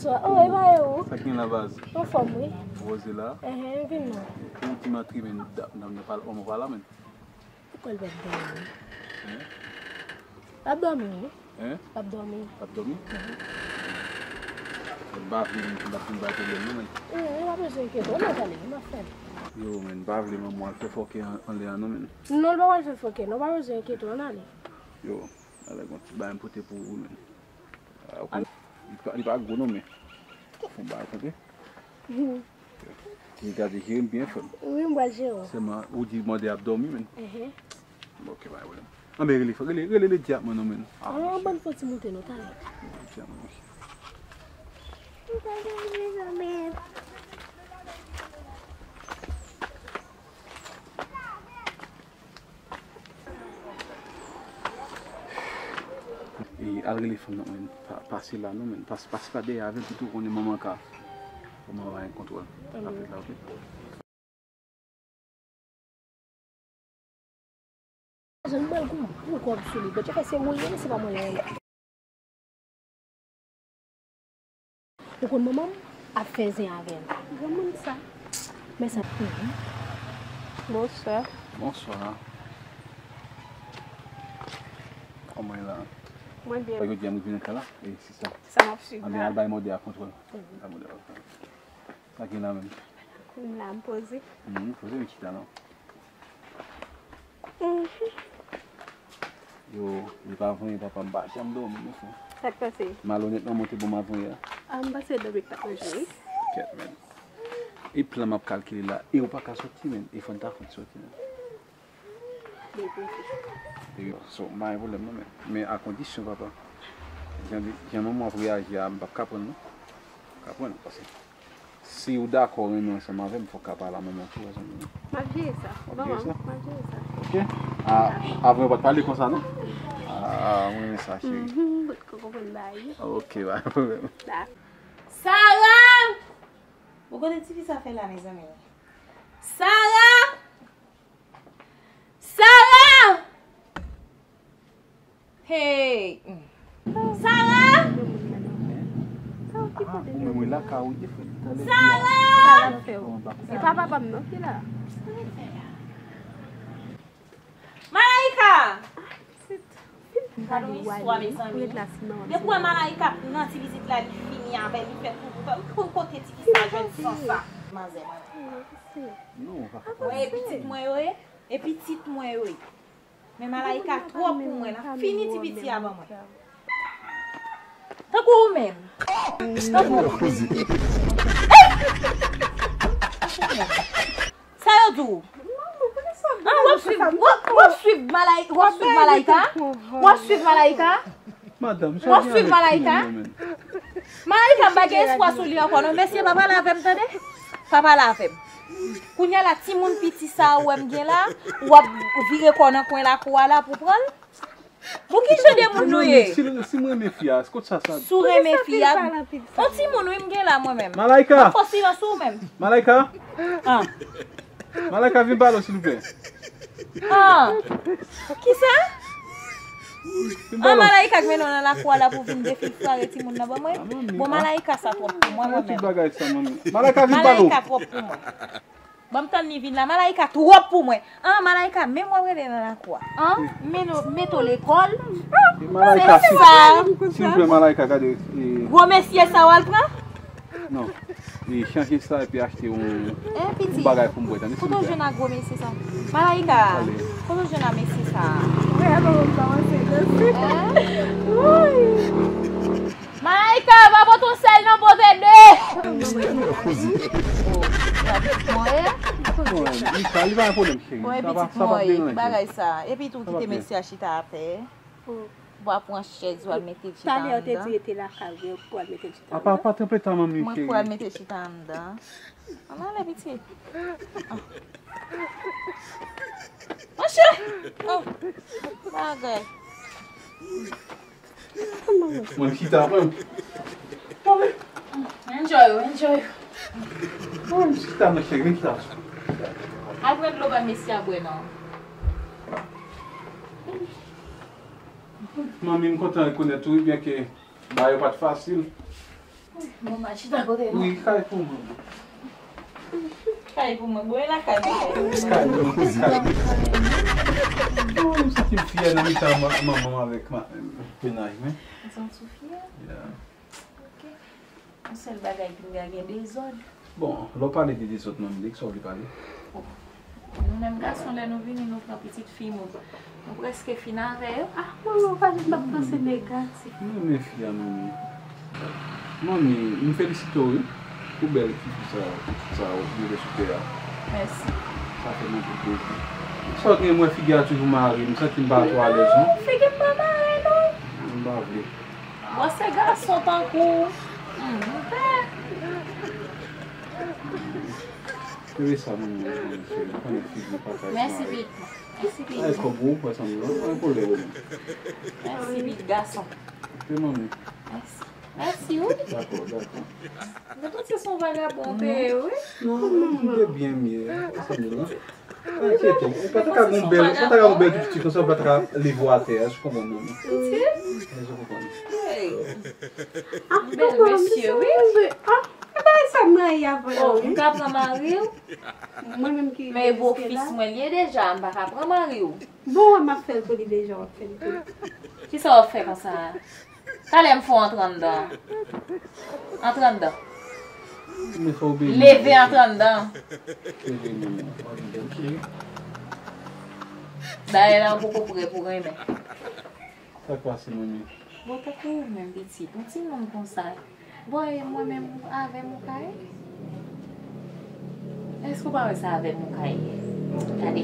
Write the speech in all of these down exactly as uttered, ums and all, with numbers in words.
Oh, e ba e ou? Sa k gen la baz? Anfòm, wi. Rose la? Enhen, vin non. Pou ti matri, men, dam nan pa, òm pa la, men. Poukò l p ap dòmi? Hein? L ap dòmi, wi. Hein? L ap dòmi. L ap dòmi? Mhm. M pa vle, m pa vle bay pwoblèm, non, men. Enhen, ou pa bezwen enkyete w, non, tande, m ap fè l. Yo, men, m pa vle manman al fè fòkè an, anlè a, non, men. Non, l pa pral fè fòkè, non, ou pa bezwen enkyete w, ann ale. Yo, alè, gon ti bagay m pote pou ou, men. Ah, ou konn, li pa, li pa gwo non, men fon bagay, tande. Mhm. Li gade jere m byen, frè m. Wi, m pral jere w. Sèlman, ou di mande ap dòmi, men. Mhm. Bon, ok, pa gen pwoblèm. Anben, rele, rele, rele Lady ak mwen non, men. Ah, ah, monchè. Ban m fè ti moute non, talè. Lady ak mwen, monchè. E al rele fanm nan, men. Pa, pase la, non, men. Pas, pase pa dèyè avè l, pitou konnen manman ka. Manman va gen kontwòl. Anben. Afè la, ok? Jan m bal gon gwo kòb sou li. Bèt yo fè se woye li, se pa mwen l rele. Ou konn manman m ap fè zen avè l. Granmoun sa. Men sa. Mhm. Bonswa. Bonswa. Kòman w ye la? Mwen byen. Jodi a m rive nan kay la, e se sa. Sa m ap swiv la. Anben, al bay mòde a kontwòl. Mhm. Bay mòde a kontwòl. Sa gen la menm? M la, m poze. Mhm, poze m chita non. Mhm. Yo, li pa vanyen papa, m pa janm dòmi, mesye. Sa k pase? Malonètman, monte bon m avanyè a. Ah, m panse dòmi k t ap manje, wi. Kèt, men. E plan m ap kalkile la, e ou pa ka soti, men. E fò n ta fout soti, men. Depoze. E so, m pa gen pwoblèm, non, men. Men a kondisyon, papa. Jan, jan manman ap reyaji a, m p ap ka pran, non. Ka pran, paske Si ou dakò renmen ansanm avè m, fò w ka pale a manman w tou, wè zanmi m. M ap jere sa. W ap jere sa? M ap jere sa. Ok. A, avan yo pa t pale konsa, non? A, mwen renmen sa, cheri. Mhm, bout koko pou n bay. Ok, pa gen pwoblèm. Dakò. Sara! Bon, kote tifi sa fè la, mezanmi? Sara! Sara! Hey! Sara! Sara! E pa papa m non ki la. Malaika! Gade yon istwa, mezanmi. Depi w wè Malaika nan ti pitit la, li fini avè l, li fè kou pou fè. Pou kote tifi sa jwenn san sa? Manzè, mwen. Wè, e pitit mwen yo ye. E pitit mwen yo ye. Men Malaika twòp pou mwen, l ap fini ti piti a ban mwen. Tankou ou menm. Tankou ou menm. Sa yo di w? Ah, w ap swiv, w ap, w ap swiv Malay-, w ap swiv Malaika? W ap swiv Malaika? Madanm, w ap swiv Malaika? Malaika, m pa gen espwa sou li ankò non. Mesye, pa pale avè m, tande? Pa pale avè m. Kounye a la, timoun piti sa a ou wè m gen la, w ap vire kò w nan kwen lakou a la pou w pran l? Pou ki jan de moun nou ye? Si, si m renmen fi a, kot sa sa? Si w renmen fi a, yon timoun wi m gen la mwen menm. Malaika! M ap fè silans ou menm. Malaika! Ah. Malaika, vin pale w, silvouplè. Ah. Kisa? Vin pale w. Malaika k mennen w nan lakou a la pou vin defilfware timoun nan ban mwen. Ah, manmi, bon, ah. Malaika sa twòp pou mwen, mwen menm. Tout bagay sa, manmi. Malaika, vin pale w. Malaika twòp pou mwen. Ban m tann li vin la. Malaika twòp pou mwen. Ah, Malaika, menm w ap rele nan lakou a. Ah, men nou mete w lekòl. Malaika, se sa. Silvouplè, Malaika, gade. Gwo mesye sa w al pran? Non. E chanje sa epi achte yon, yon bagay pou m bwè, tande, silvouplè. Kote w jwenn ak gwo mesye sa? Malaika, kote w jwenn ak mesye sa? Malaika, pa pote yon sèl non, pote de. Oh, sa pitit mwen ye? Non, li pa, li pa gen pwoblèm, cheri. Sa pa, sa pa deranj. Ki bagay sa? Epi tou, kite mesye a chita atè. Ou pa pran chèz, ou al mete l chita anndan. Talè ou te di rete lakay ou, pou al mete l chita anndan. Apa, pa tranpe tan, manmi, cheri. Mwen pou al mete l chita anndan. Ann ale, pitit. Ah. Monchè! Oh, bagay. Mwen chita, mwen. Enjoy, enjoy. Mwen chita, mwen cheri, vin chita. Al pran dlo ba mesye a bwè non. Manmi, m kontan rekonèt ou, byen ke bagay yo pa t fasil. Bon, m a chita kote nou. Wi, kay pou mwen. Kay pou mwen. Bon, e lakay mwen. Kay pou mwen. Kay pou mwen. Oh, m santi m fyè nan mitan ma-, manman m avèk ma-, mennaj mwen. Ou santi w fyè? Yeah. Ok. Yon sèl bagay ki m gen dezòd. Bon, lè w pale de dezòd nan milik, sa w vle pale? Nou menm gason, lè nou vini, nou pran pitit fi nou. Nou prèske fin avè yo. Ah, manman, ou pa di m p ap panse negatif. M renmen fi a, manmi. Manmi, m felisite w, wi, pou bèl ti fi sa, ti fi sa ou mete sou tè a. Mèsi. Sa fè m anpil plezi. Sa w gen, m wè figi a toujou mare, m santi m pa twò alèz, non. Non, figi m pa mare, non. M pa vle. Bon, se gason tankou w. Hmm, m pè. Rele sa manmi an, manmi cheri. Ou konnen figi pa ka mare. Mèsi, Big. Mèsi, Big. Ay, kòb ou, ou pran sa, manmi. Ou pa gen pwoblèm. Mèsi, Big gason. Ok, manmi. Mèsi. Mèsi, wi. Dakò, dakò. Mwen panse se yon vagabon te ye, wi. Non, non, m te byen m ye. Sa m di la. Pa enkyete w. Ou pa ta ka gon bèl, ou pa ta ka gon bèl ti pitit konsa, ou pa ta ka leve w atè a, ou konprann, manmi? Pitit? Èske w konprann? Hey. Ah, bèl mesye, wi. Ah, e bagay sa m rayi avè w, wi. Oh, m ka pran mari w? Mwen menm ki riske la. Men e bofis mwen li ye deja, m pa ka pran mari w. Bon, wè m ap fè l pou li deja, w ap fè l pou li. Kisa w ap fè konsa a? Talè m fè w antre anndan. Antre anndan. Leve antre anndan. Dayè la ou poko prè pou renmen. Sa k pase, manmi? Bon, tankou ou menm pitit, yon timoun konsa. Bon, e mwen menm avè m ou ka ye? Èske w pa wè sa avè m ou ka ye? Gade.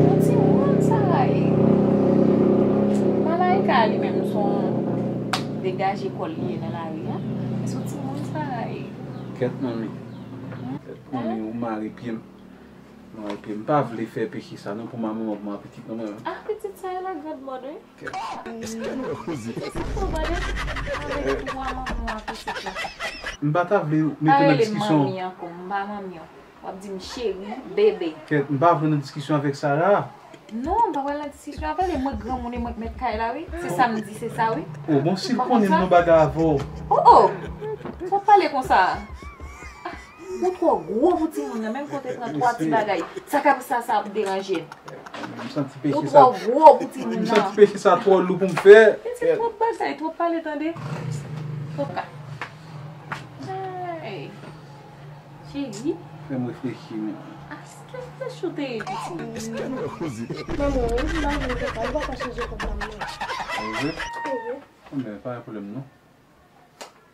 Yon timoun sa ye. Malaika li menm se yon degaje kò l li ye nan lari a. Se yon timoun sa ye. Kèt manmi. Kèt manmi, ou mare pye m. Non, epi m pa vle fè peche sa non pou manman, pou manman pitit non mwen. Ah, pitit sa e la grande mode, wi. Kèt. Sa pou gade avèk twa manman a pitit la. M pa ta vle mete nan diskisyon. Pa rele manmi ankò, m pa manmi an. W ap di m cheri, bebe. Kèt, m pa vle nan diskisyon avèk Sara. Non, m pa pral nan diskisyon avè l, e mwen granmoun e mwen k mèt kay la, wi. Se sa m di, se sa, wi. Oh, bon, si l konnen m nan bagay avè w. Oh, oh! Sa w pale konsa? Ah, ou twò gwo pou timoun nan, menm kote pran twa ti bagay. Sa k ap sa, sa ap deranje m. M santi peche sa. Ou twò gwo pou timoun nan. M santi peche sa twò lou pou m fè. Pitit, twòp bagay, twòp pale, tande. Twòp ka. Hey. Cheri. Fè m reflechi, men. Ah, reflechi w te ye, pitit. Men mwen, wi, m pa vle te ka, m pa ka chanje kòb la, mwen. Ou vle? Ou vle? Bon, men, pa gen pwoblèm, non.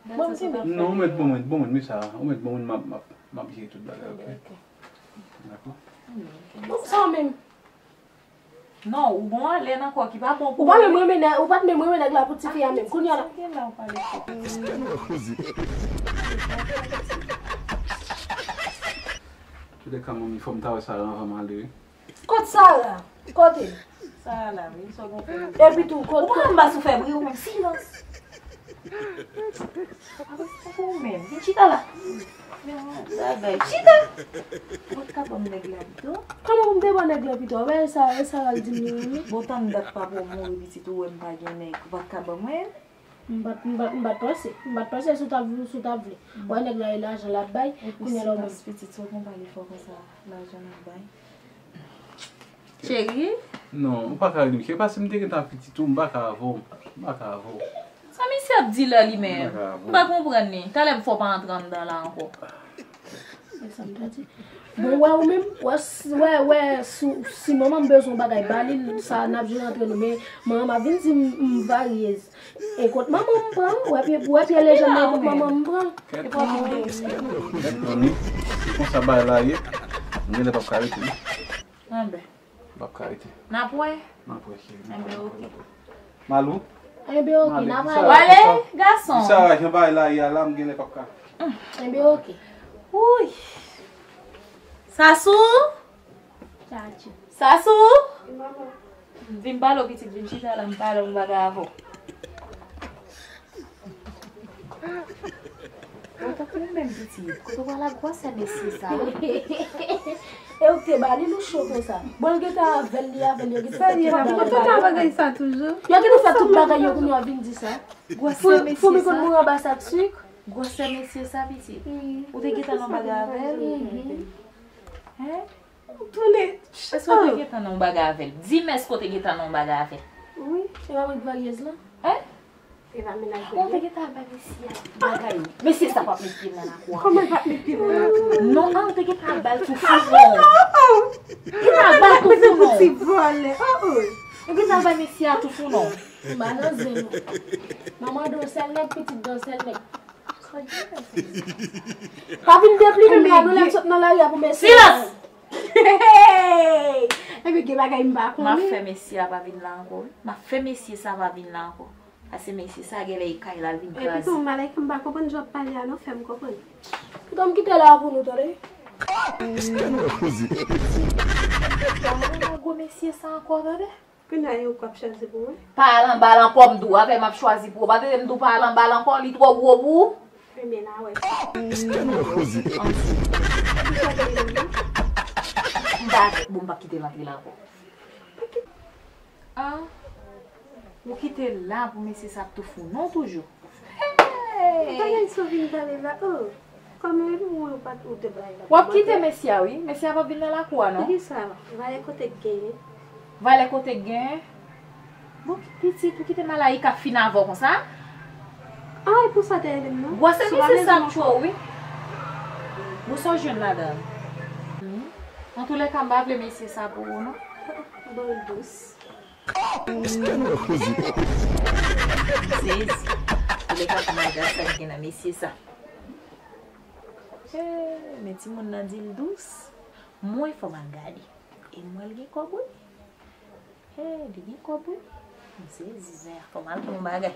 Bon, m tande. Non, ou mèt ban mwen, ban mwen, men sa, ou mèt ban mwen, m ap, m ap, m ap jere tout bagay, ok? Ok. Dakò? Bon, sa w menm. Non, ou gon alèn ankò ki pa bon pou ou. Ou pa menm renmen nèg, ou pa t menm renmen nèg la pou tifi a menm. Kounye a la. Sa gen la ou pale fò. Toulèka, manmi, fò m ta wè Sara anvan m ale, wi. Kot Sara? Kote? Sara la, wi, sa w gen pou ou. Epi tou, kot, ou pa menm ba sou fè bri, ou menm, silans. Ou menm, vin chita la. Men yon bagay. Chita! Ou pa t ka ban m nèg la pito? Kòman pou m te ban nèg la pito? Ou wè sa, e sa l di m li renmen. Bon, tann dat papa w mouri, pitit, ou wè m pa gen nèg. Ou pa t ka ban mwen? M pa t, m pa t, m pa t panse. M pa t panse si w t ap, si w t ap vle. Ou wè nèg la e lajan l ap bay, kounye a la w ban m. Silans, pitit, sa w konn pale fò konsa, lajan l ap bay. Cheri? Non, ou pa ka rele m cheri, paske m te gentan ap piti tou, m pa ka avè w, m pa ka avè w. Sa misye ap di la li menm? M pa ka avè w. M pa konprann li. Talè m fè w pa antre anndan la ankò. Se sa m ta di. Bon, wè ou menm, wè, s-, wè, wè, si, si manman m bezwen yon bagay, ba li l, sa n ap jere antre nou, men manman m ap vin di m, m varyez. E kot manman m pran, wè pye, wè pye lejann nan, e kot manman m pran. Kèt manmi, kèt manmi, se konsa bagay la ye. M genlè p ap ka rete, wi. Anben. M p ap ka rete. N ap wè. N ap wè, cheri. Enben, oke. M ale wi. Enben, oke, n ap ale. W ale, gason. Di Sara, jan bagay la ye a la, m genlè p ap ka. Enben, oke. Wouy. Sasou? Chachi. Sasou? Vin pale w pitit, vin chita la, m pale w, m bagay avè w. Bon, tankou ou menm pitit, kote w pral ak gwosè mesye sa? E ou te ba li loucho konsa. Bon, l gentan avè l, li avè l, yo gentan fè tout bagay. Yo gentan fè tout bagay yo kounye a vin di sa. Foumi konn mouri anba sak sik. Gwosè mesye sa, pitit. Ou te gentan nan bagay avè l? Èske ou te gentan nan bagay avè l? Di m, èske ou te gentan nan bagay avè l? Wi, e pa mwen k varyez lan. Hein? Ou te gentan al bay mesye a bagay. Mesye sa p ap met pye l nan lakou a. Kòman l p ap met pye l nan lakou a? Non, an, ou te gentan al ba l tou fou, non. Ou gentan al ba l tou fou, non. Ou gentan al bay mesye a tou fou, non. M pa nan zen, non. Manman, do sèl nèg, pitit, do sèl nèg. Pa vin deplime m la, nou lè m sot nan lari a pou mesye. Silans! Epi gen bagay m pa konnen. M ap fè mesye a pa vin la ankò, wi. M ap fè mesye sa pa vin la ankò. Paske mesye sa genlè e kay la l vin kraze. Epi tou, Malaika, m pa konprann jan w ap pale a non, fè m konprann. Piga m kite la pou nou, tande? Èske nou repoze? Gwo mesye sa ankò, tande? Kounye a, e ou k ap chwazi pou mwen? Pa al anba l ankò, m di w, avè m ap chwazi pou ou. Pa tande m di w pa al anba l ankò, li twò gwo pou ou? Renmen la, wè. Èske nou repoze? M pa, bon, m p ap kite l antre la ankò. Ah, ou kite l la pou mesye sa ap tou fou non toujou. Hey! Bagay sa w vin pale la, oh. Kòm ou, ou pa t, ou te bay la. W ap kite mesye a, wi. Mesye a p ap vin nan lakou a, non. Poukisa? Valè kote k genyen? Valè kote k genyen? Bon, pitit, ou kite Malaika fin avè w konsa? Ah, e pou sa te rele m non. Gwosè mesye sa ap tchwe w, wi. Bon, sa w jwenn ladan l? Hmm. Antoulèka, m pa vle mesye sa pou ou, non. Bon, dous. Èske nou repoze? Sezi. Antoulèka, kòmandan sa k gen nan mesye sa. Eh, men timoun nan di l dous. Mwen fò m al gade. E m wè l gen kòb, wi. Hey, li gen kòb, wi. M sezi, men fò m al pran yon bagay.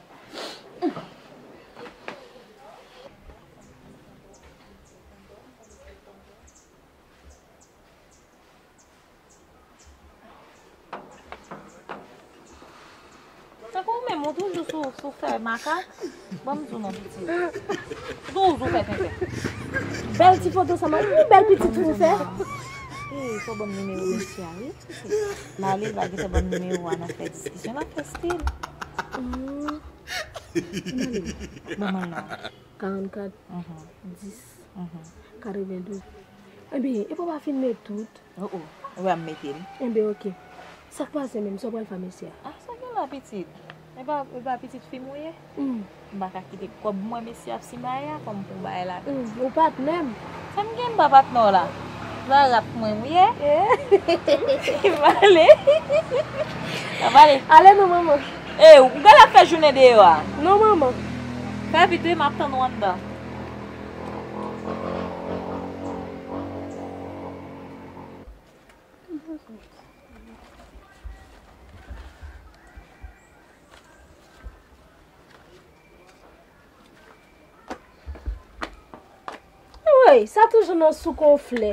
Tankou ou menm, ou toujou sou, sou fè makak. Ban m di w non, pitit. Ou toujou fè tenten. Bèl ti foto sa, man. Ou bèl pitit ou fè. Ey, fò ban m nimewo mesye a, wi. L ale, l pa gentan ban m nimewo a, n ap fè diskisyon, l ap fè stil. Hmm. Ban m al la. Karannkat, dis, katrevendouz. Enben, epi w pa fin met tout. Oh, oh. Ou wè m mete l. Enben, oke. Sa k pase menm? Sa w pral fè mesye a? Ah, sa gen la, pitit? E pa, e pa pitit fi m ou ye? Hmm. M pa ka kite kòb mwen mesye ap simaye a, fò m pran bagay la. Hmm, ou patnè m. Sa m gen, m pa patnè w la? Sa rap mwen m ye. Eh. M ale. M ale. Ale non, manman. E, ou gade ap fè jounen deyò a? Non, manman. Fè vit wi, m ap tann ou anndan. Woy, sa toujou nan sou kon flè.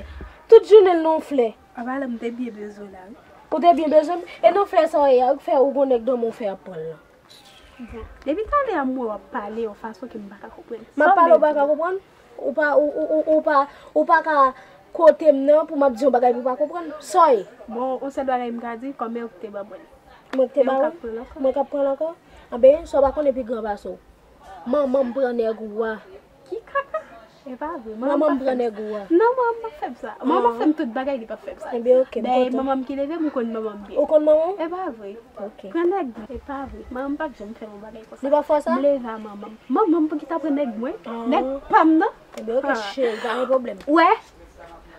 Tout jounen l nan flè. Apa la m te byen bezwen la, wi. Ou te byen bezwen m? E nan flè sa w ye a, wi k fè ou gon nèg dòmi w fè ap pran l lan. Bon, depi talè a m wè w ap pale yon fason ke m pa ka konprann. M ap pale w pa ka konprann? Ou pa, ou, ou, ou, ou pa, ou pa ka kote m nan pou m ap di yon bagay pou w pa konprann? Sa w ye? Bon, yon sèl bagay m ka di, kòman w te ban mwen l? Mwen k te ba w? Mwen k ap pran l ankò? Anben, sa w pa konnen pi gran pase w. Manman m pran nèg ou a. Ki kaka? E pa vre. Manman m pran nèg ou a. Non, manman m pa fè m sa. Manman m fè m tout bagay, li pa fè m sa. Enben, oke, m kontan. Dayè, manman m ki leve m, ou konn manman m byen. Ou konn manman w? E pa vre. Oke. Pran nèg mwen. E pa vre. Manman m p ap janm fè m yon bagay konsa. Li pa fè w sa? M leve a manman m. Manman m pou ki ta pran nèg mwen? Nèg pa m nan? Enben, oke, cheri, pa gen pwoblèm. Wè?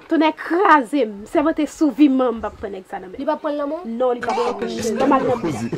Tonnè kraze m. Sèvante sou vi m, manman m p ap pran nèg sa nan men m. Li p ap pran l nan men w? Non, li p ap pran l nan men m. Ban m al nan bouda.